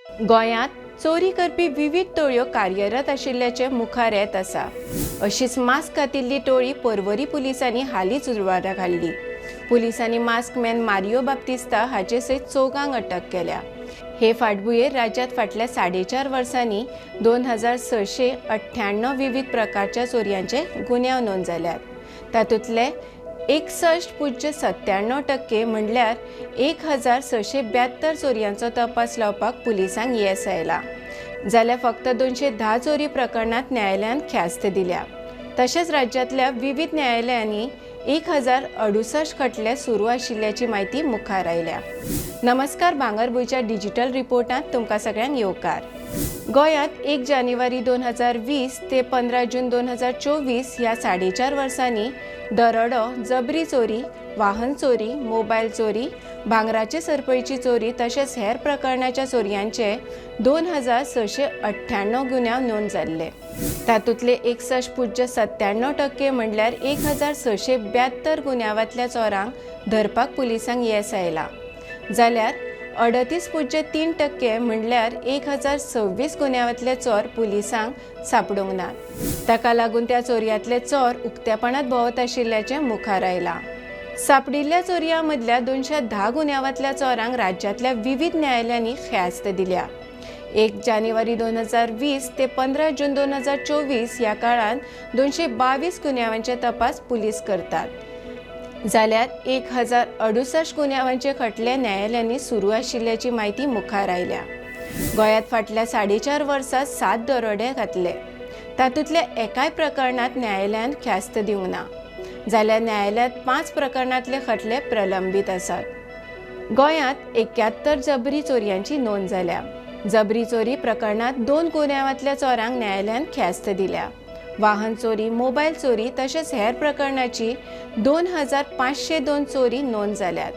गोंयांत चोरी करपी विविध टोळयो कार्यरत आशिल्ल्याचें मुखार येत आसा. अशीच मास्क घातिल्ली टोळी पर्वरी पुलिसांनी हालींच उजवाडाक हाडली. पुलिसांनी मास्कमॅन मारियो बाप्तिस्ता हाचे सयत चौगांक अटक केल्या. हे फाटभुंयेर राज्यांत फाटल्या 4.5 वर्सांनी 2698 विविध प्रकारच्या चोरयांचे गुन्यांव नोंद जाल्यात. तातूंतले 61.97% म्हणल्यार 1672 चोरयांचो तपास लावपाक पुलिसांक येस आयला. जाल्यार फक्त 210 चोरी प्रकरणांत न्यायालयान ख्यास्त दिल्या. तशेंच राज्यांतल्या विविध न्यायालयांनी 1068 खटले सुरू आशिल्ल्याची म्हायती मुखार आयल्या. नमस्कार, भांगरभूंयच्या डिजिटल रिपोर्टांत तुमकां सगळ्यांक येवकार. गोंयांत 1 जानेवारी 2020 ते 15 जून 2024 ह्या 4.5 वर्सांनी दरोडो, जबरी चोरी, वाहन चोरी, मोबायल चोरी, भांगराचे सरपळीची चोरी तशेंच हेर प्रकरणाच्या चोरयांचे 2698 गुन्यांव नोंद जाल्ले. तातूंतले 61.97% म्हणल्यार 1672 गुन्यांवांतल्या चोरांक धरपाक पुलिसांक येस आयलां. जाल्यार 38.3% म्हणल्यार 1026 गुन्यांवांतले चोर पुलिसांक सांपडूंक नात. ताका लागून त्या चोरयांतले चोर उक्तेपणांत भोंवत आशिल्ल्याचें मुखार आयलां. सांपडिल्ल्या चोरयां मदल्या 210 गुन्यांवांतल्या चोरांक राज्यांतल्या विविध न्यायालयांनी ख्यास्त दिल्या. 1 जानेवारी 2020 ते 15 जून 2024 ह्या काळांत 222 गुन्यांवांचे तपास पुलीस करतात. जाल्यार 1068 गुन्यांवांचे खटले न्यायालयांनी सुरू आशिल्ल्याची म्हायती मुखार आयल्या. गोंयांत फाटल्या 4.5 वर्सांत 7 दरोडे घातले. तातूंतल्या एकाय प्रकरणांत न्यायालयान ख्यास्त दिवंक ना. जाल्यार न्यायालयांत 5 प्रकरणांतले खटले प्रलंबीत आसात. गोंयांत 71 जबरी चोरयांची नोंद जाल्या. जबरी चोरी प्रकरणांत 2 गुन्यांवांतल्या चोरांक न्यायालयान ख्यास्त दिल्या. वाहन चोरी, मोबायल चोरी तशेंच हेर प्रकरणाची 2502 चोरी नोंद जाल्यात.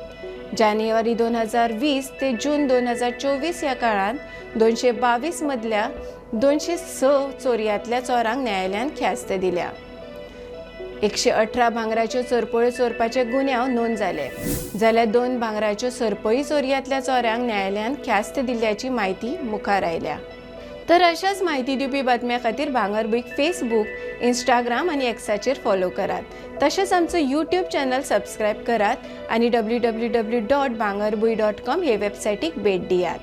जानेवारी 2020 ते जून 2024 ह्या काळांत 222 मदल्या 206 चोरयांतल्या चोरांक न्यायालयान ख्यास्त दिल्या. 118 भांगराच्यो सरपळ्यो चोरपाचे गुन्यांव नोंद जाले. जाल्यार 2 भांगराच्यो सरपळी चोरयांतल्या चोरांक न्यायालयान ख्यास्त दिल्ल्याची म्हायती मुखार आयल्या. तर अशाच म्हायती दिवपी बातम्यां खातीर भांगरभूंयक फेसबूक, इंस्टाग्राम आनी एक्साचेर फॉलो करात. तशेंच आमचो यूट्यूब चॅनल सबस्क्रायब करात आनी www.bhangarbhuy.com हे वेबसायटीक भेट दियात.